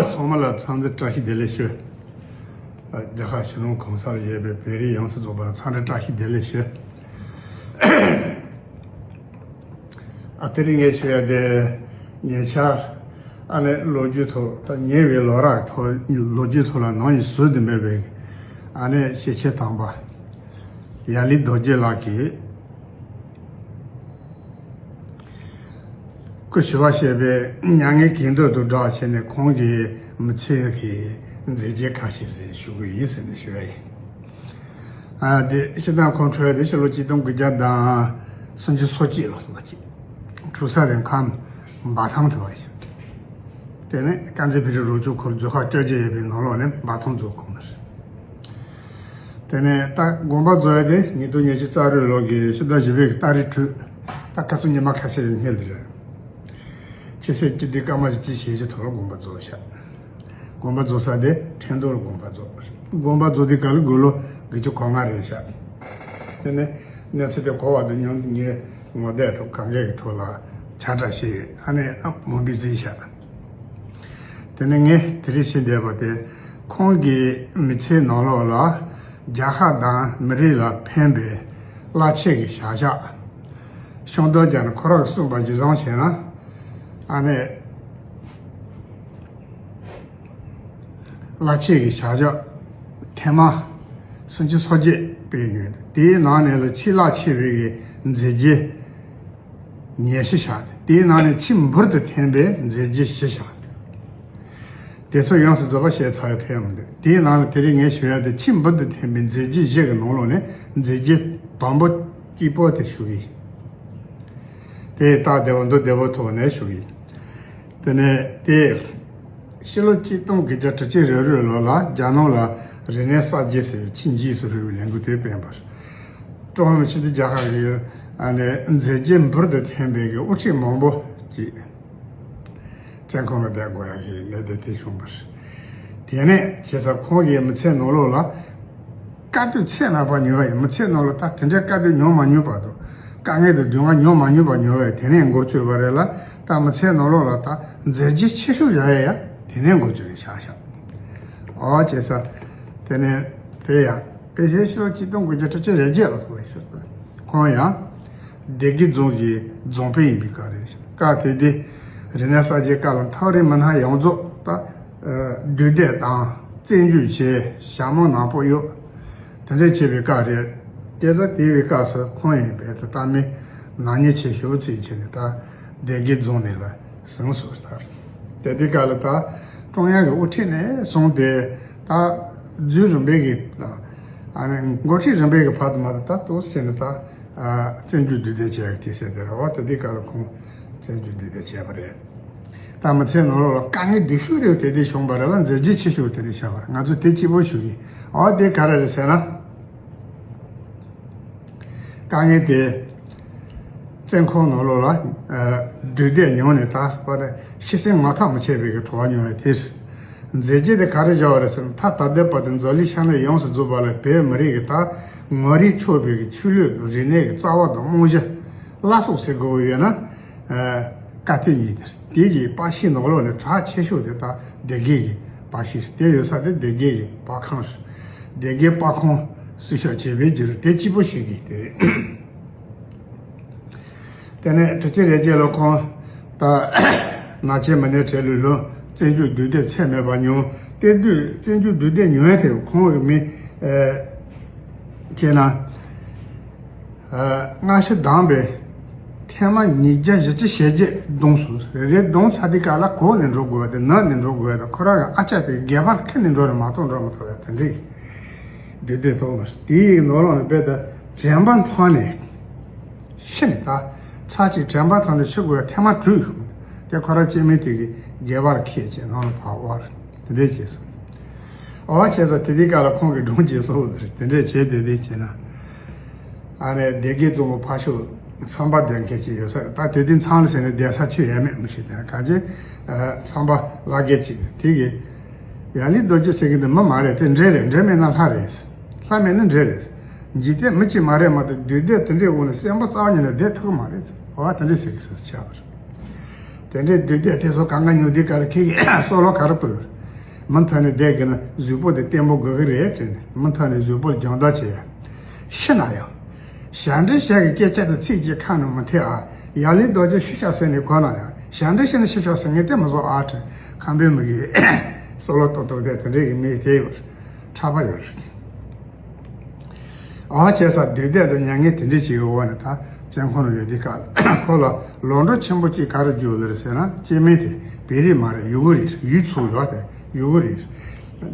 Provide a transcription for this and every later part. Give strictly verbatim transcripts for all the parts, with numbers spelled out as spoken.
ཚང་མ་ལ་འཚམས་འདྲི་བཀྲ་ཤིས་བདེ་ལེགས་ཞུ། རྒྱ་གར་ཕྱི་ནང་གང་སར་ཡོད་པའི་བོད་རིགས་ཡོངས་སུ་རྫོགས་པར་འཚམས་འདྲི་བཀྲ་ཤིས་བདེ་ལེགས་ཞུ། ཨ་དེ་རིང་ངས་ཞུ་ཡ་དེ། ཉེ་ཆར་ཨ་ནི་ལོ་རྒྱུས་ཐོག་ད་ཉེ་བའི་ལོ་རབས་ཐོག་ལོ་རྒྱུས་ཐོག་ལ་ནམ་ཡང་བཟོས་ཏེ་མེད་པའི་ཨ་ནི་ཤེས་བྱའི་དམ་པ་ཡ་ལི་རྡོ་རྗེ་ལགས་ཀྱིས་སྐུ་ཞི་བ་གཤེགས་པའི་མྱ་ངན་གྱེན་ལྡོག་ཏུ་བསྒྲགས་བྱས་ནས་ཁོང་གི་མི་ཚེ་གི་མཛད་རྗེས་ཁ་ཤས་ཟིག་ཞུ་གི་ཡིན་ཟེར་ནས་ཞུ་ཡ་ཡིན། ཨ་དེ་སྤྱིར་བཏང་ཁོང་འཁྲུངས་ཡ་དེ་ཕྱི་ལོ་ཆིག་སྟོང་དགུ་བརྒྱ་དང་སུམ་ཅུ་སོ་གཅིག་ལོ་ཙམ་ཅིག་འཁྲུངས་ས་དེ་ཁམས་འབའ་ཐང་དུ་བ་ཡིན། དེ་ནས་དཀར་མཛེས་བོད་རིགས་རོགས་སྐྱོར་ཁོར་ཡུག་ཁག་བསྐྱར་བཅོས་ཡོད་པའི་ནང་ལོགས་ནས་འབའ་ཐང་རྫོང་ཁོངས་ནས། དེ་ནས་ད་དགོན་པ་རྫོགས་ཡ་དེ་ཉིས་སྟོང་ཉི་ཤུ་རྩ་དྲུག་ལོ་གི་ཕྱི་ཟླ་བཞི་པའི་གི་ཏ་རིག་དྲུག་ད་ཁ་སང་ཉི་མ་ཁ་ཤས་ཡིན་སྔོན་དེ་རེད། ཕྱི་ཚེས་བཅུ་བདུན་སྐར་མ་བཞི་བཅུ་ཞེ་བཞི་ཐོག་ལ་དགོན་པ་རྫོགས་ཤག་དགོན་པ་རྫོགས་ས་དེ་ཁྲེང་ཏུའུ་ལ་དགོན་པ་རྫོགས། དགོན་པ་རྫོགས་དུས་སྐབས་ལ་དགུང་ལོ་དགུ་བཅུ་གོ་ལྔ་རེད་ཤག་དེ་ནས་གནས་ཚུལ་དེ་གོ་བ་དང་ཉོན་ངས་ངོ་དེབ་ཐོག་གང་གའི་ཐོག་ལ་ཁྱབ་བསྒྲགས་བྱས་ཡོད། ཨ་ནི་མུ་བི་གཟིགས་ཤག་དེ་ནས་ངས་དེ་རིང་བཤད་བསྡད་པ་དེ་ཁོང་གི་མི་ཚེའི་ནང་ལོགས་ལ་རྒྱལ་ཁབ་དང་མི་རིགས་ལ་ཕན་པའི་རླབས་ཆེན་གྱི་བྱ་གཞག་ཤོང་དོན་ཀྱང་ཁོ་རང་གིས་གསུངས་པ་གཞིར་བཟུང་བྱས་ན། ཨ་ནི་རླབས་ཆེན་གྱི་བྱ་གཞག་ཐེངས་མ་སུམ་ཅུ་སོ་བརྒྱད་སྤེལ་ཡོད། དེའི་ནང་ནས་ལ་ཆེས་རླབས་ཆེ་བའི་གི་མཛད་རྗེས་ཉི་ཤུ་ཆགས་ཏེ། དེའི་ནང་ནས་ཆེས་འབུར་དུ་ཐོན་པའི་མཛད་རྗེས་བཞི་ཆགས་ཏེ། དེ་ཚོ་ཡོངས་སུ་རྫོགས་པ་བཤད་ཚར་ཡ་ཐོན་མི་འདུག་དེའི་ནང་ལ་དེ་རིང་ངས་ཞུ་ཡ་དེ་ཆེས་འབུར་དུ་ཐོན་པའི་མཛད་རྗེས་བཞི་གི་ནང་ལོགས་ནས་མཛད་རྗེས་དང་པོ་གཅིག་པོ་དེ་ཞུ་གི་ཡིན། དེ་རྟགས་བདེ་བོ་མདོར་བདེ་བོ་ཐོག་ནས་ཞུ་གི་ཡིན། དེ་ནས་དེ་ཕྱི་ལོ་ཆིག་སྟོང་དགུ་བརྒྱ་དྲུག་ཅུ་རེ་དྲུག་ལོ་ལ་རྒྱ་ནག་ལ་རིག་གནས་གསར་བརྗེ་ཟེར་བའི་ཆེས་འཇིགས་སུ་རུང་བའི་ལས་འགུལ་དེ་སྤེལ་བ་རེད། ཀྲུང་ཧྭ་མི་སྤྱི་འཐུས་རྒྱལ་ཁབ་ཀྱི་ཨ་ནི་མཛད་རྗེས་འབུར་དུ་ཐོན་པའི་གི་དབུ་ཁྲིད་མང་པོ་ཅིག་བཙོན་ཁང་ལ་བསྡད་དགོས་ཡ་གི་གནད་དོན་དེ་བྱུང་བ་རེད། དེ་ནས་བྱས་ཙང་ཁོང་གི་མི་ཚེའི་ནང་ལོགས་ལ་དཀའ་སྡུག་ཚད་མེད་པ་མྱོང་བ་ཡིན། མི་ཚེའི་ནང་ལ་ད་དེ་འདྲའི་དཀའ་སྡུག་མྱོང་མ་མྱོང་བ་དང་། དཀའ་ངལ་དང་སྡུག་བསྔལ་མྱོང་མ་མྱོང་བ་མྱོང་བས་དེ་ནས་འགོ་བཙུགས་པ་རེད་ལ། ད་མི་ཚེའི་ནང་ལོགས་ལ་ད་མཛད་རྗེས་ཆེ་ཤོས་ཡོད་ཡ་ཡ་དེ་ནས་འགོ་བཙུགས་ནས་བཞག་བཞག་ཨོ་བྱས་ཙང་། དེ་ནས་དེ་ཡང་དཔེ་ཤོད་ཤོད་ཆིག་སྟོང་དགུ་བརྒྱ་དྲུག་ཅུ་རེ་བརྒྱད་ལ་སོང་བའི་ཟེར་ཙང་། ཁོང་ཡང་སྡེ་དགེ་རྫོང་གི་རྫོང་དཔོན་ཡིན་པའི་སྐབས་རེད། སྐབས་དེ་དུས་རིག་གནས་གསར་བརྗེའི་སྐབས་ལ་མཐོ་རིམ་མི་སྣ་ཡོངས་རྫོགས་ད་འདུས་སྡོད་དང་བཙན་འཇུག་བྱས། ཞྭ་མོ་ནག་པོ་གཡོགས། དེ་འདྲ་བྱས་པའི་སྐབས་རེད། དེ་ཚོ་དེ་བའི་སྐབས་སུ་ཁོང་ཡིན་པས་ད་ལྟ་མི་ནག་ཉེས་ཆེ་ཤོས་ཚིག་བྱས་ནས་ད་སྡེ་དགེ་རྫོང་ནས་ལ་ཟིན་སོང་ཟེར། དེ་དུས་སྐབས་ལ་ད་ཀྲུང་དབྱང་གི་དབུ་ཁྲིད་ནས་བཟུང་སྟེ་ད་རྫུན་རིམ་པས་ཀྱི་ཨ་ནི་འགོ་ཁྲིད་རིམ་པས་ཀྱི་བར་དུ་མ་ད་ད་ཏོག་ཙམ་བྱས་ནས་ད་བཙན་འཇུག་འདུས་སྡོད་བྱས་ཀྱི་དུས་ཚོད་དེ་རེད་བ། དེ་དུས་སྐབས་ལ་ཁོང་བཙན་འཇུག་འདུས་སྡོད་བྱས་པ་རེད། ད་མི་ཚེའི་ནང་ལོགས་ལ་དཀའ་ངལ་སྡུག་ཤོས་དེ་དེ་དུས་བྱུང་བ་རེད་ལ། མཛད་རྗེས་ཆེ་ཤོས་དེ་ནས་བྱས་པ་རེད། ང་ཚོས་དེ་གཅིག་པོ་ཞུ་གི་ཡིན། འོ་དེ་ག་རེ་རེད་ཟེར་ན། དཀའ་ངལ་དེ་བཙོན་ཁང་ནང་ལོགས་ལ་སྡུག་བསྡད་མྱོང་ནས་ད་བར་ཤི་གསོན་ངོ་ཐག་མི་ཆོད་པའི་གི་གྲོད་པ་མྱོང་བའི་དེར། མཛད་རྗེས་དེ་ག་རེ་བཞག་པ་རེད་ཟེར་ན། ད་ད་ལྟའི་བར་དུ་འཛམ་གླིང་ཤར་ནུབ་ཡོངས་སུ་རྫོགས་པ་ལ་བོད་མི་རིགས་ཀྱི་ད་ངོ་རིས་ཆོད་པའི་གི་ཆོས་ལུགས་རིག་གནས་ཀྱི་རྩ་བ་དང་རྨང་གཞི་བླ་སྲོག་ཟེར་དགོས་ཡོད་ན། ཨ། བཀའ་བསྟན་གཉིས་དེ་རེད། དེ་གི་པར་ཤིང་ནང་ལོགས་ནས་གྲགས་ཆེ་ཤོས་དེ་ད་སྡེ་དགེ་གི་པར་ཤིང་རེད། དེ་ཡོད་ས་དེ་སྡེ་དགེ་གི་པར་ཁང་རེད། སྡེ་དགེ་པར་ཁང་སྲུང་སྐྱོབ་བྱེད་པའི་རྒྱུ་རུ་དེ་གཅིག་པོ་ཞིག་གིས་དེ་རེད། དེ་ནས་དྲུག་ཅུ་རེ་བརྒྱད་ལོ་ཁོང་ད་ནག་ཆེན་མི་སྣའི་གྲས་ལུས་ལུང་བཙན་འཇུག་འདུས་སྡོད་ཚད་མེད་པ་མྱོང་། དེ་དུས་བཙན་འཇུག་འདུས་སྡོད་མྱོང་ཡ་དེ་ཁོང་གི་མི་ཨ་ཁྱེད་ན། ཨ། སྔ་ཕྱི་བསྡོམས་པས་ཐེངས་མ་ཉིས་བརྒྱ་བཞི་བཅུ་ཞེ་བརྒྱད་བསྡོམས་སོང་། རེ་རེ་བསྡོམས་ཚར་དུས་སྐབས་ལ་གོག་ནས་འགྲོ་དགོས་པ་དེ་ནག་ནས་འགྲོ་དགོས་པ་དང་། ཁོ་རང་གི་ཨ་ཅག་དེ་སྒལ་པར་ཁུར་ནས་འགྲོ་ནས་མ་གཏོགས་འགྲོ་མི་ཐུབ་པ་དེ་འདྲའི་འདུས་སྡོད་ཐོག་མ་དེའི་ནང་ལོགས་ནས་རྦད་དེ་དྲན་པ་འཕངས་ནས་ཤི་ནས། ད་ཚར་གཅིག་དྲན་པ་འཕངས་ནས་ཤི་དགོས་པ་ཐེངས་མ་དྲུག་བྱུང་། དེ་ཁོ་རང་སྐྱེ་དམན་དེ་གི་སྒལ་པར་ཁུར་བྱས་ནང་ལ་ཕར་དབོར། དེ་འདྲས་བྱས་སོང་། ཨོ་བྱས་ཙང་དེ་དུས་སྐབས་ལ་ཁོང་གི་སྒྲུང་བྱས་སོང་། དེ་འདྲས་བྱས་དེ་འདྲས་བྱས་ན། ཨ་ནི་སྡེ་དགེ་རྫོང་གི་ཕར་ཕྱོགས་ཚོང་པ་སྡོད་མཁན་ཅིག་ཡོད་ས་རེད། ད་དེ་དུས་མཚམས་ལ་ཟེར་ནས་བསྡད་ས་ཆོ་ཡས་མེད་མི་ཤེས། དེ་ན་ག་ཅི། ཨ། ཚོང་པ་ལག་རྒྱལ་ཅིག་དེ་གིས་ཡ་ལི་རྡོ་རྗེ་ཟེར་གི་འདི་མི་མ་རེད། དེ་འདྲེ་རེད། འདྲེ་མེད་ན་ལྷ་རེད། ལྷ་མེད་ན་འདྲེ་རེད། འཇིག་རྟེན་མི་གཅིག་མ་རེད་མ་གཏོགས་སྡུག་སྡུག་དེ་འདྲའི་འོག་ནས་གསོན་པོ་རྩ་བ་ཉིད་ནས་བསྡད་ཐུབ་ཀྱི་མ་རེད། ཨོ་དེ་འདྲས་ཟེར་གི་ཟེར་ཆགས་པ་རེད། དེ་འདྲའི་སྡུག་སྡུག་དེ་ཚོ་གང་ག་ཉོ་དུས་སྐབས་ལ་ཁྱེད་ཀྱིས་སྲོག་ལོ་ག་རེ་གཏོང་ཡོད་རེད། མུ་མཐུད་ནས་བསྡད་དགོས་ན་གཟུགས་པོ་དེ་བརྟན་པོ་དགོས་ཀྱི་རེད་དྲན་ནས། མུ་མཐུད་ནས་གཟུགས་པོར་སྦྱོང་བརྡར་བྱས། ཤི་ན་ཡང་། ཞབས་འདྲེན་ཞིག་གི་སྐད་ཆ་དེ་ཚིག་གཅིག་ཁ་ནས་མི་ཐོན་ཨ། ཡབ་ལི་རྡོ་རྗེ་ཤི་ཤག་ཟེར་ནས་གོ་ན་ཡང་། ཞབས་འདྲེན་ཞིག་ནས་ཤི་ཤག་ཟེར་ངས་དེ་མི་བཟོ་ཨ་དྲན། ཁམས་པའི་མི་གིས་སོ་ལོ་ཏོག་ཏོག་དེ་དེ་འདྲའི་གི་མི་དེ་ཡོད་རེད། ཁྲག་པ་ཡོད་རེད། ཨ་བྱས་ཙང་བདུད་སྡེ་དང་མྱ་ངན་དེ་འདྲ་ཞིག་གི་འོག་ནས་ད་བཙོན་ཁང་ནང་ཡོད་དུས་སྐབས་ཁོ་ལ་ལོ་འབྲོག་ཆེན་པོ་གཅིག་ག་རེ་བརྒྱུགས་ལེ་རེད་ཟེར་ན། སྐྱེ་དམན་དེ་བོད་རིགས་མ་རེད། ཡུ་གུར་རེད། ཡུལ་ཚུར་ཡོད་དེ་ཡུ་གུར་རེད།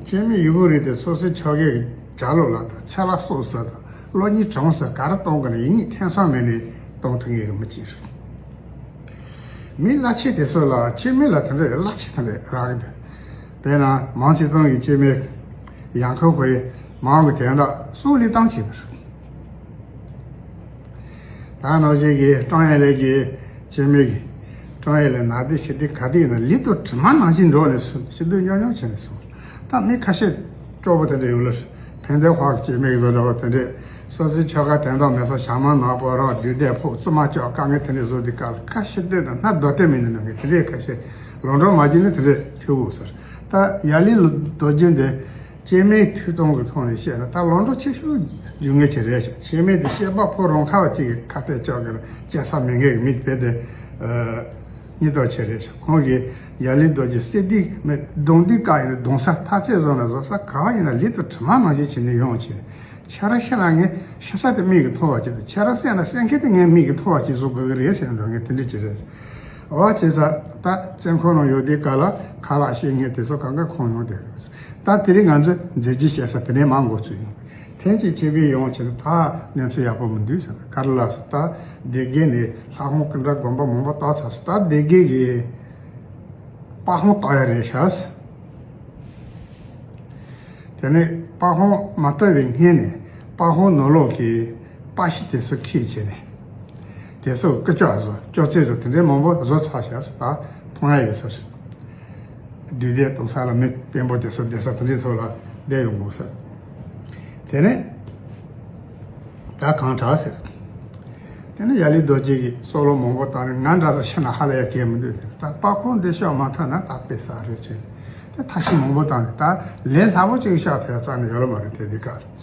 སྐྱེ་དམན་ཡུ་གུར་རེད་དེ་སོ་སོའི་ཕྱོགས་ཀའི་ལྗགས་ལུག་ལ་དང་ཚེ་ལ་སྲོག་ཟ་དང་གློ་སྙིང་བྲང་ཟ་ག་རེ་གཏོང་དགོས་ན་ཡིན་ངེས་ཐེ་ཚོམ་མེད་ནས་གཏོང་ཐུབ་མཁན་གྱི་མི་གཅིག་རེད། མི་གླ་ཆེན་དེ་ཚོ་ལ་སྐྱེ་དམན་ལ་དེ་འདྲ་གླ་ཆེན་དེ་འདྲ་རག་གི་འདུག་དཔེར་ན་མའོ་ཙེ་ཏུང་གི་སྐྱེ་དམན་ཡང་ཁོ་ཁོའི་མའོ་གི་དོན་དག་སྲོག་བློས་བཏང་བྱས་པ་རེད། ད་ནང་བཞིན་གྱི་ཀྲོང་ཡན་ལེ་གི་སྐྱེ་དམན་གྱི་ཀྲོང་ཡན་ལེ་ན་དེ་ཤི་དེ་ག་དེ་ཡིན་ན་ལི་ཏོ་དྲི་མ་ནང་བཞིན་འགྲོ་ནས་སོང་། ཤི་དུས་སྙོམ་སྙོམ་བྱས་ནས་སོང་། ད་མི་ཁ་ཤས་སྐྱོ་པོ་དེ་འདྲ་ཡོད་ལ། ཕན་བདེ་ཧོག་སྐྱེ་དམན་གྱི་བཟོ་འདྲ་བ་དེ་འདྲས་སོ་སོའི་ཆོལ་ཁ་དོན་དག་མེད་ས་ཞྭ་དམར་ནག་པོ་རང་བདུད་སྡེ་ཕོག་བཙུན་མ་སྐྱོབ་དཀའ་ངལ་དེ་འདྲས་བཟོ་དུས་སྐབས་ལ་ཁ་ཤས་སྡོད་དང་སྣ་རྡོ་སྟེ་མི་ནུས་ནང་གི་དེ་འདྲས་ཁ་ཤས་ལོ་འབྲོག་མ་བརྒྱུད་ནས་དེ་འདྲས་ཐུག་དགོས་ཟེར། ད་ཡབ་ལི་རྡོ་རྗེ་འདི་སྐྱེ་དམན་ཐུགས་དམ་གྱི་ཐོག་ནས་བཤད་ན་ད་ལོ་འབྲོག་ཆེ་ཤོས་རྒྱུ་ངན་ཆེ་རེད་ཤག་སྐྱེ་དམན་དེ་སྐྱེས་པ་ཕོ་རང་ཁ་བ་གཅིག་གི་ཁ་གཏད་གཅོག་གི་ན་སྐྱེ་ས་མེད་མཁན་གྱི་མི་དཔེ་དེ། སྙིང་སྟོབས་ཆེ་རེད་ཤག་ཁོང་གིས་ཡབ་ལི་རྡོ་རྗེ་བསད་དུས་མི་རྡུང་དུས་བཀག་ཡིན་ན་རྡུང་ས་ཐག་ཚད་བཟོ་ན་བཟོ་ས་ག་བ་ཡིན་ན་ལི་དང་གྲིབ་མ་ནང་བཞིན་བྱས་ནས་ཡོང་བྱས། ཁྱེད་རང་ཤི་ན་ངས་ཤི་ས་དེ་མིག་གིས་མཐོང་བ་བྱེད་དང་། ཁྱེད་རང་བསད་ན་བསད་མཁན་དེ་ངས་མིག་གིས་མཐོང་བ་བྱེད་བཟོ་དགོས་ཀྱི་རེད་ཟེར་ནས་འགྲོ་ངས་དེ་འདྲ་བྱེད་རེད། འོ་བྱས་ཙང་ད་བཙོན་ཁང་ནང་ཡོད་དུས་སྐབས་ལ་ཁ་ལག་བཤད་མཁན་དེ་ཚོ་གང་ག་ཁོང་ཡོང་བསྡད་ཡོད། ད་དེ་རིང་ང་ཚོས་མཛད་རྗེས་བཤད་ས་དེ་ནས་མར་འགོ་ཚུགས་ཡིན། ཐེངས་གཅིག་སྐྱེ་དམན་ཡོང་བྱས་ན་ད་གནས་ཚུལ་ཡག་པོ་མི་འདུག་ཟེར། ག་རེ་ལབ་ཟེར། ད་སྡེ་དགེ་ནས་ལྷ་ཁང་གི་འདྲ་དགོན་པ་མང་པོ་བཏབ་ཚར་སོང་། ད་སྡེ་དགེ་གི་པར་ཁང་བཏབ་ཡ་རེད་ཤག་དེ་ནས་པར་ཁང་མ་བཏབ་པའི་སྔོན་ནས་པར་ཁང་ནང་ལོགས་ཀྱི་པར་ཤིང་དེ་ཚོ་ཁྱེར་བྱས་ནས་དེ་ཚོ་ཀུ་ཅོ་བཟོ། ཅོག་ཙེ་བཟོ། དེ་འདྲའི་མང་པོ་བཟོ་ཚར་ཤག་ཟེར། ད་མཐོང་ཡ་ཡོད་ཟེར། བདུད་སྡེ་གཏོང་ས་ལ་མི་དཔོན་པོ་དེ་ཚོ་བསྡད་ས་དེ་འདྲའི་ཚོ་ལ་བསྡད་ཡོང་དགོས་ཟེར། དེ་ནས་ད་གང་དྲག་ཟེར། དེ་ནས་ཡབ་ལི་རྡོ་རྗེ་གིས་སྲོག་ལོ་མང་པོ་བཏང་ནས་ང་འདྲ་ས་ཤི་ན་ཧ་ལས་ཡ་གལ་མི་འདུག་ཟེར། ད་པར་ཁང་འདི་ཤོར་མ་ཐག་ན་ད་དཔེ་ས་རེད་དྲན། ད་ཐ་ཤི་མང་པོ་བཏང་ནས་ད་ལས་སླ་པོ་ཅིག་ཤོར་ཐལ་རྩ་ནས་ཡོད་ལ་མ་རེད། དེ་འདི་ག་རེད།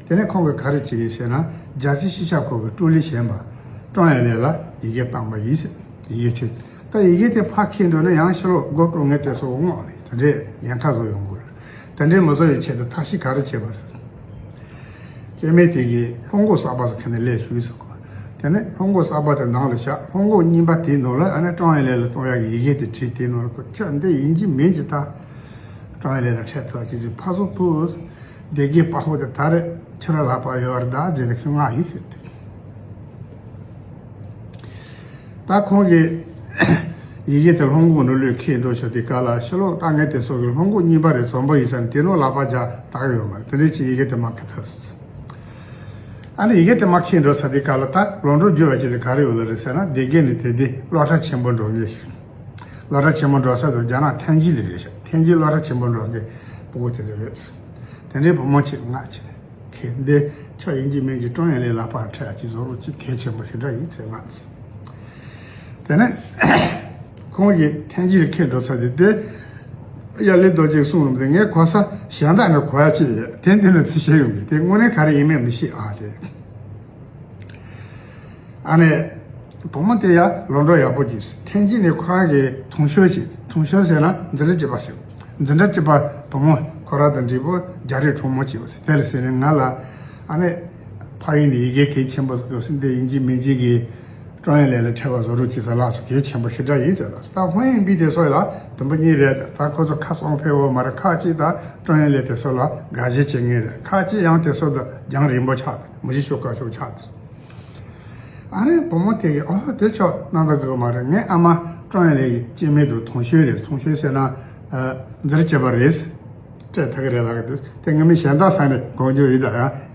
དེ་ནས་ཁོང་གིས་ག་རེ་བྱས་ཡིན་ཟེར་ན། རྒྱལ་སྲས་ཤེས་རབ་འཁོར་གྱི་སྤྲུལ་ལས་གཞན་པ་ཀྲོང་ཡན་ལེ་ལ་ཡི་གེ་བཏང་པ་ཡིན་ཟེར། ཡི་གེ་བྲིས། ད་ཡི་གེ་དེ་ཕར་འཁྱེར་འགྲོ་ན་ཡང་ཕྱི་ལོགས་སྒོ་ཀྲུང་ངེ་དེ་ཚོ་སྔོག་ནས་དེ་འདྲའི་ཉེན་ཁ་བཟོ་ཡོང་གི་རེད། དེ་འདྲའི་མི་བཟོ་བའི་ཆེད་དུ་ཐབས་ཤེས་ག་རེ་བྱས་པ་རེད། སྐྱེ་དམན་དེ་གིས་ལྷུང་སྒོ་གསར་པ་ཟེར་མཁན་ནས་སླེབས་བྱུང་ཟེར་གོ། དེ་ནས་ལྷུང་སྒོ་གསར་པ་དེ་ནང་ལ་བཞག་ལྷུང་སྒོ་རྙིང་པ་དེའི་ནང་ལ་ཨ་ནི་ཀྲོང་ཡན་ལེ་ལ་གཏོང་ཡག་གི་ཡི་གེ་དེ་བྲིས། དེའི་ནང་ལ་ཁོ་ཁྱོད་འདི་ཡིན་གཅིག་མིན་གཅིག་ད་ཀྲོང་ཡན་ལེ་ལ་འཕྲད་ཐུབ་ཀྱི་ཅིག་ཕར་ཚུར་ཕུད། སྡེ་དགེ་པར་ཁང་དེ་ད་རེས་ཁྱོད་རང་ལག་པར་ཡོད་རེད་ད་ཟེར་ནས་ཁོས་མངགས་ཡིན་ཟེར་ཏེ། ད་ཁོང་གིས་ཡི་གེ་དེ་ལྷུང་སྒོ་ནང་བླུགས་འཁྱེར་འགྲོ་ཞོར་དེ་ག་ལ་ཕྱི་ལོགས་ལྟ་མཁན་དེ་ཚོ་གིས་ལྷུང་སྒོ་རྙིང་པ་རེད། འཛོམས་པོ་ཡིན་ས་ནས་དེ་ནང་ལག་པ་རྒྱག་བཏང་གི་ཡོད་མ་རེད། དེ་འདྲའི་ཅིག་ཡི་གེ་དེ་མར་ཁྱེར་ཐལ་སོང་། ཨ་ནི་ཡི་གེ་དེ་མར་འཁྱེར་འགྲོ་ཚར་དེ་ག་ལ་ད་ལོ་འབྲོག་བརྒྱུད་པ་ཅིག་ལ་ག་རེ་ཡོད་ལ་རེད་ཟེར་ན། སྡེ་དགེ་ནས་དེ་དེ་སློབ་གྲྭ་ཆེན་པོ་འགྲོ་མཁན་ཞིག་སློབ་གྲྭ་ཆེན་པོ་འགྲོ་ས་དེ་རྒྱ་ནག་ཐེན་ཅིན་ལ་རེད་ཤག་ཐེན་ཅིན་སློབ་གྲྭ་ཆེན་པོ་འགྲོ་མཁན་སྤུ་གུ་དེ་འདྲ་རེད། དེ་འདྲའི་བུ་མོ་ཅིག་མངགས་བྱས། ཁྱེད་འདི་ཁྱོད་ཡིན་གཅིག་མིན་གཅིག་ཀྲོང་ཡན་ལེ་ལག་པར་འཕྲད་ཅིག་བཟོ་རོགས་ཅིག་གལ་ཆེན་པོ་ཞེ་དྲག་ཡིན་ཟེར་མངགས། དེ་ནས་ཁོང་གིས་ཐེན་ཅིན་ལ་འཁྱེར་འགྲོ་ཚར་དུས་དེ་ཡབ་ལི་རྡོ་རྗེས་གསུངས་ཡོང་དུས་ངས་གོ་ས་གཞན་དག་ནས་གོ་ཡ་ཅིག་ཡོད། དེ་འདི་ལ་ཚུར་བཤད་ཡོང་གི། དེ་དངོས་གནས་ག་རེ་ཡིན་མིན་མི་ཤེས་ཨ། དེ་ཨ་ནི་བུ་མོ་དེ་ཡང་ལོ་འབྲོག་ཡག་པོ་གྱིས། ཐེན་ཅིན་ནས་ཁོ་རང་གི་དུང་ཤོས་ཤིག་དུང་ཤོས་ཟེར་ན་འཛིན་གྲྭ་གཅིག་པ་ཟེར། འཛིན་གྲྭ་གཅིག་པ་བུ་མོ་ཁོ་རང་དང་འདྲིས་པོ་རྒྱ་རིགས་གྲོགས་མོ་གཅིག་པ་ཟེར། དེ་ལ་ཟེར་ནས་ང་ལ་ཨ་ནི་ཕ་ཡུལ་ནས་ཡི་གེ་གལ་ཆེན་པོ་ཟེར་འདི་ཡིན་གཅིག་མིན་གཅིག་གིས་ཀྲོང་ཡན་ལེ་ལ་འཕྲད་པ་བཟོ་རོགས་གྱིས་ཟེར། ལགས་སོ། གལ་ཆེན་པོ་ཞེ་དྲག་ཡིན་ཟེར་ལ། ད་ཧོན་ཡིན་པའི་དེ་ཚོ་ལ་དུམ་བུ་གཉིས་རེད། ད་ཁོ་ཚོ་ཁ་སང་ཕེབས་འོ་མ་རེད། ཁག་ཅིག་ད་ཀྲོང་ཡན་ལེ་དེ་ཚོ་ལ་དགའ་ཞེན་བྱེད་ངེས་རེད། ཁག་ཅིག་ཡང་དེ་ཚོ་ད་རྒྱང་རིང་པོ་ཆགས། མི་ཤེས་ཤོག་ཁ་ཤོག་ཆགས། ཨ་རེ་བུ་མོ་དེ་གིས་ཨོ་དེ་ཆོག་གནང་ད་དགོས་མ་རེད། ངའི་ཨ་མ་ཀྲོང་ཡན་ལེ་ཡི་སྐྱེ་དམན་དུ་དུང་ཤོས་རེད། དུང་ཤོས་ཟེར་ན་འཛིན་གྲྭ་གཅིག་པ་རེད། སྤྲད་ཐུབ་ཀྱི་རེད་ལབ་ཀྱི་འདུག་དེ་ངས་མི་གཞན་དག་ས་ནས་དགོངས་འཇོག་ཡིན་ད།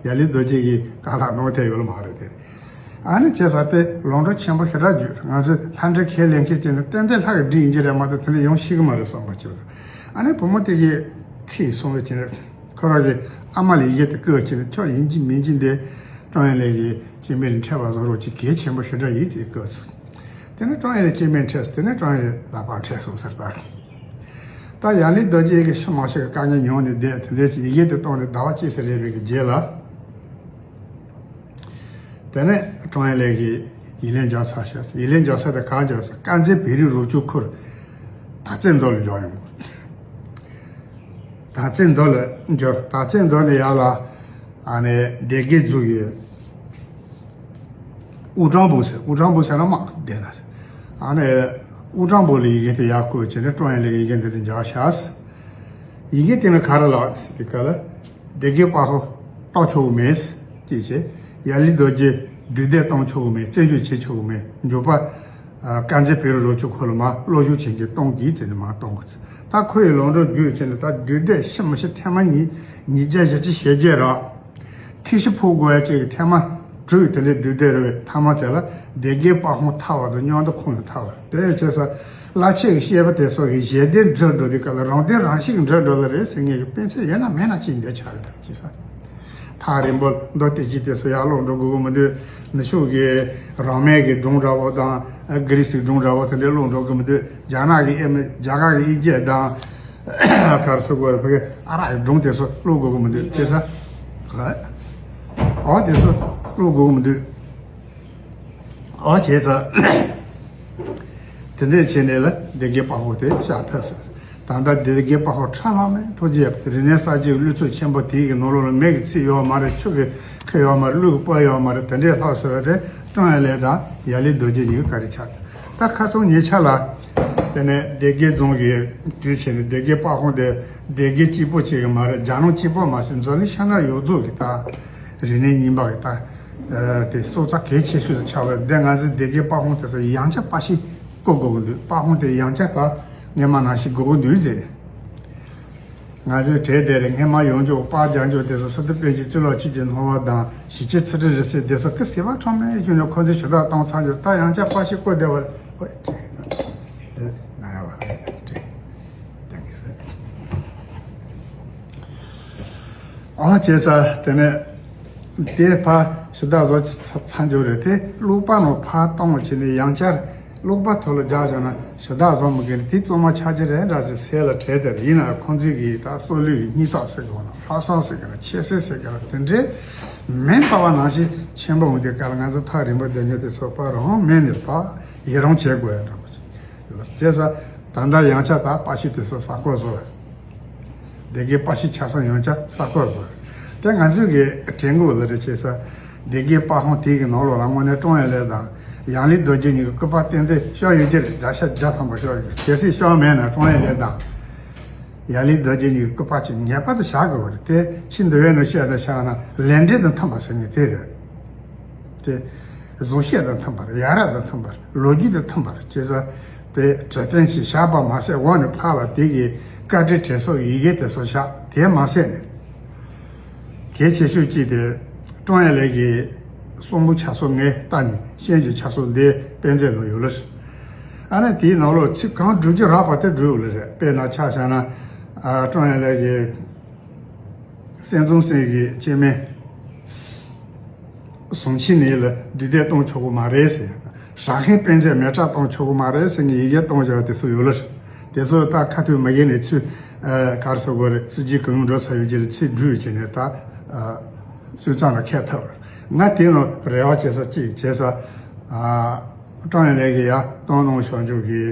ཡང་ཡབ་ལི་རྡོ་རྗེ་གིས་གང་ལགས་གནང་ཐེབས་ཡོད་ལ་མ་རེད་དེ། ཨ་ནི་བྱས་ཙང་དེ་ལོ་འབྲོག་ཆེན་པོ་ཞེ་དྲག་བརྒྱུད། ང་ཚོས་ལྷ་འདྲེ་ཁས་ལེན་མཁན་བྱས་ན་ཏན་ཏན་ལྷ་གི་འདྲེ་ཡིན་གྱི་རེད་མ་གཏོགས་དེ་འདྲ་ཡོང་ཤེས་ཀྱི་མ་རེད་བསམ་པ་བྱུང་། ཨ་ནི་བུ་མོ་དེ་གིས་ཁོས་གསུངས་པ་བྱས་ན་ཁོ་རང་གི་ཨ་མ་ལ་ཡི་གེ་དེ་བསྐུར་བྱས་ན་ཁྱོད་ཡིན་གཅིག་མིན་གཅིག་འདི་ཀྲོང་ཡན་ལེ་གི་སྐྱེ་དམན་ལ་འཕྲད་པ་བཟོ་རོགས་ཅིག་གལ་ཆེན་པོ་ཞེ་དྲག་ཡིན་ཅེས་བསྐུར་སོང་། དེ་ནས་ཀྲོང་ཡན་ལེ་སྐྱེ་དམན་འཕྲད་སོང་། དེ་ནས་ཀྲོང་ཡན་ལེ་ལག་པར་འཕྲད་སོང་ཟེར་ད། ད་ ད་ཡང་ལེ་རྡོ་རྗེ་གིས་ཤུགས་མང་ཤོས་ཀྱི་དཀའ་ངལ་མྱོང་ནས་བསྡད། དེ་འདྲའི་ཅིག་ཡི་གེ་དེ་བཏང་ནས་ཟླ་བ་གཅིག་ཙམ་རེད་པའི་གི་རྗེས་ལ། དེ་ནས་ཀྲོང་ཡན་ལེ་གིས་ཡིག་ལན་འཇོག་ཚར་ཤག་ཡིག་ལན་འཇོག་ས་དེ་ག་འཇོག་ས། དཀར་མཛེས་བོད་རིགས་རོགས་སྐྱོར་ཁུལ་དར་རྩེ་མདོ་ལ་འཇོག་ཡོང་། དར་རྩེ་མདོ་ལ་འབྱོར། དར་རྩེ་མདོ་ནས་ཡར་ལ་ཨ་ནི་སྡེ་དགེ་རྫོང་གི་ཨུ་ཀྲང་བུ་ཟེར། ཨུ་ཀྲང་བུ་ཟེར་ན་མ་བསྡད་ན་ཟེར། ཨ་ནི་ཨུ་ཀྲང་བུ་ལ་ཡི་གེ་དེ་ཡར་བསྐུར་བྱས་ནས་ཀྲོང་ཡན་ལེ་ཡི་གེ་འདི་འདྲ་འཇོག་ཤག་ཡི་གེ་དེ་ནི་ག་རེ་ལབ་ཟེར་དུས་སྐབས་ལ། སྡེ་དགེ་པ་ཕོ་གཏོང་ཆོག་གི་མེད་ཅེས་བྱས། ཡང་ལེ་རྡོ་རྗེ་འདུས་སྡོད་གཏོང་ཆོག་གི་མེད། བཙན་བྱོལ་བྱེད་ཆོག་གི་མེད། མགྱོགས་པ་ཨ་དཀར་མཛེས་བོད་རིགས་རོགས་སྐྱོར་ཁུལ་ལ་མར་སློབ་ཞུགས་བྱེད་མཁན་གཏོང་དགོས་ཟེར་ནས་མར་གཏོང་དགོས། ད་ཁོ་ཡི་ལམ་འགྲོ་བརྒྱུད་བྱས་ནས་ད་འདུས་སྡོད་ཤི་མི་ཤི་ཐེངས་མ་གཉིས། ཉིས་བརྒྱ་བཞི་བཅུ་ཞེ་བརྒྱད་རག་ཐིག་ཤི་ཕོག་དགོས་ཡ་གཅིག་གི་ཐེངས་མ་དྲུག་དེ་འདྲའི་འདུས་སྡོད་རེད་པས། མཐའ་མ་དེ་ལ་སྡེ་དགེ་པ་ཕོ་ཐར་བ་དང་མཉམ་དུ་ཁོང་ཡང་ཐར་བ་རེད། དེ་ཡང་བྱས་ཙང་བླ་ཆེན་གྱི་བཤད་པ་དེ་ཚོ་གི་ཞལ་འདེབས་འགྲིག་འགྲོ་དུས་སྐབས་ལ་རང་དོན་རང་གཤིས་ཀྱི་འགྲིག་འགྲོ་ལ་རེད་ཟེར་མཁན་གྱི་དཔེ་མཚོན་ཡོད་ན་མེད་ན་ཅིག་འདི་ཆགས་ཀྱི་འདུག་ཅེས་ས། ཐག་རིང་པོ་མདོ་སྡེ་བཞི་དེ་ཚོ་ཡར་ལོག་འགྲོ་དགོས་ཀྱི་མི་འདུག་ནུབ་ཕྱོགས་ཀྱི་རང་མོས་ཀྱི་སྒྲུང་འདྲ་བོ་དང་། ཨ་གྷི་རི་སིའི་སྒྲུང་འདྲ་བོ་དེ་འདྲ་ཀློག་འགྲོ་དགོས་མི་འདུག་རྒྱ་ནག་གི་ཨེ་མི་རྒྱ་གར་གྱི་དབྱིན་སྐད་དང་། ག་རེ་ཟེར་དགོས་རེད། ཕ་གི་ཨ་རག་གི་སྒྲུང་དེ་ཚོ་ཀློག་དགོས་ཀྱི་མི་འདུག་ཅེས་ས། ཨོ་དེ་ཚོ་ཀློག་དགོས་ཀྱི་མི་འདུག་ཨོ་བྱས་ཙང་། དེ་འདྲས་བྱས་ནས་ལ་སྡེ་དགེ་པ་ཕོ་དེ་ཤ་ཐག་སོང་། ད་ལྟ་སྡེ་དགེ་པ་ཕོ་ཁྲ་ལྷག་མེད་ཐུགས་རྗེ་ཆེ། རིག་གནས་གསར་བརྗེའི་གླུ་ཚིག་ཆེན་པོ་དེའི་གི་ནང་ལོགས་ལ་མེ་གི་ཚིག་ཡོད་མ་རེད། ཆུ་གི་ཁུ་ཡོད་མ་རེད། གླུ་གི་པོ་ཡོད་མ་རེད། དེ་འདྲས་ལྷག་སོང་བ་དེ་ཀྲོང་ཡན་ལེ་དང་ཡང་ལེ་རྡོ་རྗེ་གཉིས་ཀྱི་བཀའ་དྲིན་ཆགས་ཐལ། ད་ཁ་སང་ཉེ་ཆར་ལ། དེ་ནས་སྡེ་དགེ་རྫོང་གི་དུས་ཆེན་ནས། སྡེ་དགེ་པ་ཕོ་དེ་སྡེ་དགེ་གཅིག་པོ་གཅིག་གི་མ་རེད། རྒྱ་ནག་གཅིག་པོ་མ་ཟད་འཛམ་གླིང་ཤར་ནུབ་ཡོངས་རྫོགས་ཀྱི་ད་རིག་གནས་རྙིང་པ་གི་ད་ཨ་དེ་སྲོག་རྩ་གལ་ཆེ་ཤོས་སུ་ཆགས་པའི་དེ། ང་ཚོའི་སྡེ་དགེ་པ་ཕོ་དེ་ཚོ་ཡང་བསྐྱར་པར་ཤིང་བརྐོ་དགོས་ཀྱི་འདུག་པ་ཕོ་དེ་ཡང་བསྐྱར་ད་སྔོན་མ་ནང་བཞིན་དགོས་ཀྱི་འདུག་ཟེར། ང་ཚོའི་གྲས་དེ་རིང་སྔོན་མ་ཡོང་འཇོག་པར་རྒྱག་འཇོག་དེ་ཚོ་སི་ཏུ་པཎ་ཆེན་གཙུག་ལག་ཆོས་ཀྱི་སྣང་བ་དང་། ཞི་བྱེད་ཚུལ་ཁྲིམས་རིག་གསལ་དེ་ཚོ་ཀི་སེ་བ་ཁྲོམ་མེད་བཞུགས་ནས་ཁོ་ཚོས་ཞུ་དག་བཏང་ཚར་འཇོག་ད་ཡང་བསྐྱར་པར་ཤིང་བརྐོ་བསྡད་པ་རེད། ཨོ་ན་ཡ་བ་རེད། ཏེང་ཀི་ཡུ་སི། ཨ་བྱས་ཙང་དེ་ནས་དེ་ཕར་ཞུ་དག་བཟོ་ཚར་འཇོག་རེད་དེ། ཀློག་པ་ནང་ཕར་གཏོང་བྱས་ནས་ཡང་བསྐྱར་ཀློག་པ་ཐོག་ལ་རྒྱག་བཞག་ན་ཞུ་དག་བཟོ་མི་དགོས་ནས་དེ་གཙང་མ་ཆགས་ཀྱི་རེད་འདྲ་ཟེར། སེམས་ལ་དྲན་དེ་རེད། ཡིན་ནའང་ཁོང་ཚོས་གི་ད་སྲོག་བླུའི་སྙིང་སྟོབས་ཟེར་དགོས་ན། ལྷག་བསམ་ཟེར་གི་ན། ཆེ་བསད་ཟེར་གི་ན། དེ་འདྲའི་མེ་འབར་བ་ནང་བཞིན་ཆེན་པོ་འོང་དུས་སྐབས་ལ་ང་ཚོ་ཐག་རིང་པོ་བསྡད་མཁན་དེ་ཚོ་ཕར་རང་མེད་ནས་ཕར་ཡི་རང་བྱེད་དགོས་ཡ་འདྲ་པོ་ཞིག་ཡོད་པ་རེད། བྱས་ཙང་ད་ལྟ་ཡང་བསྐྱར་ད་པར་ཤིང་དེ་ཚོ་གསར་བརྐོ་བཟོ། སྡེ་དགེ་པར་ཤིང་ཆགས་ས་ཡང་བསྐྱར་གསར་བརྐོ་བཟོ། དེ་ང་ཚོས་གི་དྲན་དགོས་ལ་རེ་བྱས་ཙང་། སྡེ་དགེ་པར་ཤིང་དེ་གི་ནང་ལོགས་ལ་དངོས་གནས་ཀྲོང་ཡན་ལེ་དང་ཡང་ལེ་རྡོ་རྗེ་གཉིས་ཀྱི་སྐུ་པར་ཏན་ཏན་ཤོར་ཡོད་ཀྱི་རེད། བརྒྱ་ཆ་བརྒྱ་ཐམ་པ་ཤོར་ཡོད། གལ་སྲིད་ཤོར་མེད་ན་ཀྲོང་ཡན་ལེ་དང་ཡང་ལེ་རྡོ་རྗེ་གཉིས་ཀྱི་སྐུ་པར་ཅིག་ངེས་པར་དུ་བཞག་དགོས་པ་རེད། དེ་ཕྱི་འདི་བའི་ནང་བཤད་དང་བཞག་ན་ལས་འབྲས་དང་མཐུན་པ་ཟེར་ནས་དེ་རེད། དེ་གཟུགས་བྱད་དང་མཐུན་པར། ཡ་རབས་དང་མཐུན་པར། ལོ་རྒྱུས་དང་མཐུན་པར། བྱས་ཙང་དེ་གྲ་བརྟན་ཞིག་བཞག་པ་མ་ཟད། འོག་ནས་ཕར་ལ་དེ་གི་བཀའ་དྲིན་དྲན་གསོ་ཡི་གེ་དེ་ཚོ་བཞག་དེ་མ་ཟད་ནས། གལ་ཆེ་ཤོས་གཅིག་དེ་ཀྲོང་ཡན་ལེ་གི་གསུང་འབུམ་ཆ་ཚང་ངས་བལྟས་ནས་ཤེས་རྒྱུ་ཆ་ཚང་དེ་དཔེ་མཛོད་ནང་ཡོད་ལ། ཨ་ནི་དེའི་ནང་ལོགས་ཚིག་གང་བསྒྲུབ་རྒྱུ་རག་པ་དེ་བསྒྲུབས་ལ་རེད། དཔེར་ན་ཆ་བཞག་ན་ཨ་ཀྲོང་ཡན་ལེ་གི་སེམས་ཙམ་སེམས་ཀྱི་སྐྱེ་དམན་ཟུང་ཆི་ནས་ལ་འདུས་སྡོད་གཏོང་ཆོག་གི་མ་རེད་ཟེར། རང་ཧན་དཔེ་མཛོད་མེ་སྲེག་གཏོང་ཆོག་གི་མ་རེད་ཟེར་ནས་ཡི་གེ་གཏོང་བཞག་པ་དེ་ཚོ་ཡོད་ལ། དེ་ཚོ་ད་ཁ་ཐུག་མ་གི་ནས་ཚུར་ཨ་ག་རེ་ཟེར་དགོས་རེད། སྲིད་སྤྱི་གང་འགྲོ་ཚར་ཡོད་ཀྱི་ལ་ཚིག་འབྲུ་བྱས་ནས་ད་ཨ་སུས་ཙང་ལ་ཁྱད་ཐབས་ང་དེ་ནང་རེ་བ་བྱེད་ས་གཅིག་བྱེད་ས་ཨ། ཀྲོང་ཡན་ལེ་གི་ཡ་སྟོང་ནང་བྱང་ཆུབ་ཀྱི་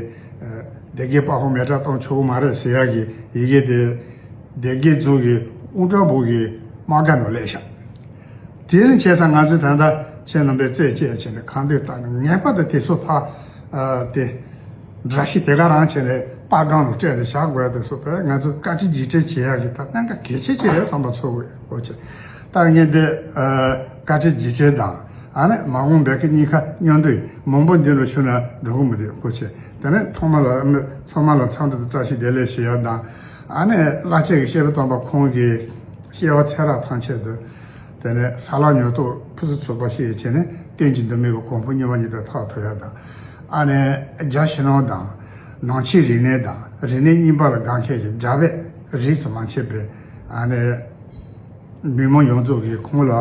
ཨ་སྡེ་དགེ་པར་ཤིང་མེ་སྲེག་གཏོང་ཆོག་གི་མ་རེད་ཟེར་ཡག་གི་ཡི་གེ་དེ་སྡེ་དགེ་རྫོང་གི་ཨུ་ཀྲ་བུ་གི་དམག་སྒར་ནང་སླེབས་ཤག་དེ་ནི་བྱས་ཙང་ང་ཚོས་ད་ལྟ་ཁྱེད་རྣམ་པས་རྩད་བཅད་བྱས་ནས་གང་འདོད་བཏང་ནས་ངེས་པར་དུ་དེ་ཚོ་ཕར་ཨ་དེ་འདྲ་ཤི་དེ་ག་རང་བྱས་ནས་པར་སྒང་ལ་སྤྲད་ནས་བཞག་དགོས་ཡ་དེ་ཚོ་དཔེ་ང་ཚོས་བཀའ་དྲིན་རྗེས་དྲན་བྱེད་ཡག་གི་ད་གནད་འགག་གལ་ཆེ་ཅིག་རེད་བསམ་པ་ཚོར་གི་ཡོད། ཨོ་ཅེ། ད་ངས་འདི་ཨ་བཀའ་དྲིན་རྗེས་དྲན་དང་། ཨ་ནི་མ་འོངས་པའི་ཀི་གཉིས་ཀ་མཉམ་དུ་མང་པོ་འདི་ལ་ཞུ་ན་འགྲོ་གི་མི་འདུག་ཁོ་ཆེ། དེ་ནས་ཚང་མ་ལ་ཚང་མ་ལ་འཚམས་འདྲི་དང་བཀྲ་ཤིས་བདེ་ལེགས་ཞུ་ཡ་དང་། ཨ་ནི་བླ་ཆེན་གྱི་བཤད་པ་དམ་པ་ཁོང་གི་བཤད་པ་ཚེ་རབས་ཐམས་ཅད་དུ། དེ་ནས་ས་ལ་ཉོ་ཐོག་ཕུན་སུམ་ཚོགས་པ་ཞིག་བྱས་ནས་གཏན་གྱི་འདུན་མའི་གོ་འཕང་མྱུར་བ་ཉིད་དུ་ཐོབ་ཐུབ་ཡ་དང་། ཨ་ནི་རྒྱ་ཕྱི་ནང་དང་ནང་ཆོས་རིག་གནས་དང་རིག་གནས་རྙིང་པ་ལ་དགའ་མཁན་གྱི་རྒྱ་བོད་རིགས་སུ་མ་ཆད་པའི་ཨ་ནི། མི་མང་ཡོངས་རྫོགས་ཀྱིས་ཁོང་ལ་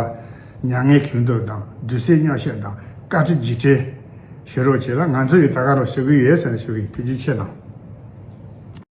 མྱ་ངན་གུས་འདུད་དང་གདུང་སེམས་མཉམ་བསྐྱེད་དང་བཀའ་དྲིན་རྗེས་དྲན་ཞུ་རོགས་བྱེད་ལ་ང་ཚོ་ཡིས་ད་ག་རང་ཞུ་གི་ཡོད་ཟེར་ནས་ཞུ་གི་ཡིན། ཐུགས་རྗེ་ཆེ་གནང་།